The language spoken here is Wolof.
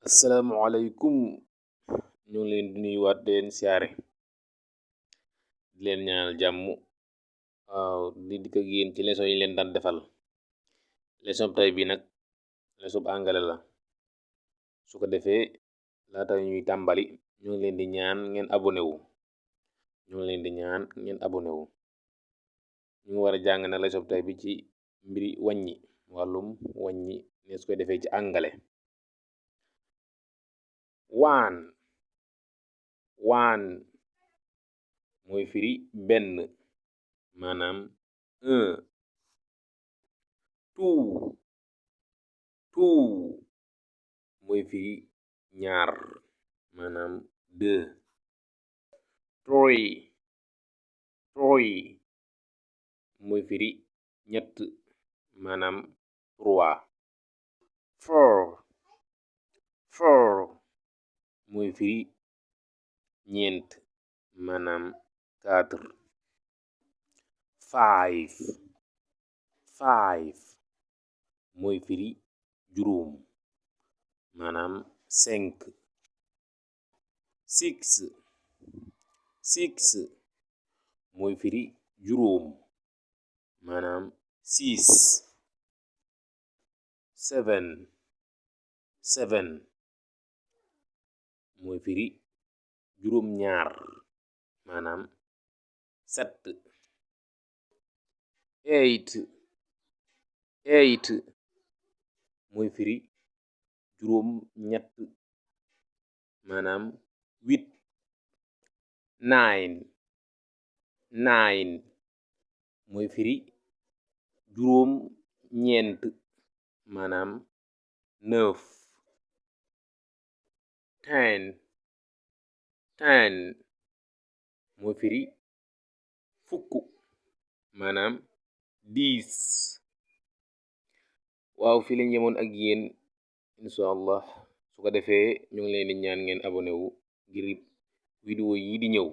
Asalaamualeykum ñu ngi leen di nuyuwaat di leen siyaare di leen ñaanal jàmm. waaw di dikk ak yéen ci leçon yi leen daan defal. leçon tay bi nag leçon bu angale la. su ko defee laata ñuy tàmbali ñu ngi leen di ñaan ngeen abonné wu ñu ngi leen di ñaan ngeen abonné wu ñu ngi war a jàng nag leçon tay bi ci mbiri wàññi, wàllum wàññi ne su koy defee ci angale. waan mooy firi benn, maanaam un. two mooy firi ñaar, maanaam deux. three mooy firi ñett, maanaam trois. four mooy firi ñeent, maanaam quatre. five mooy firi juróom, maanaam cinq. six mooy firi juróom, maanaam six. seven mooy firi juróom ñaar, maanaam sept. eight mooy firi juróom ñett, maanaam huit. nine mooy firi juróom ñeent, maanaam neuf. ten mooy firi fukk, maanaam dix. waaw fi lañ yemoon ak yéen insha allah. su ko defee ñu ngi leen di ñaan ngeen abonné wu ngir vidéo yi di ñëw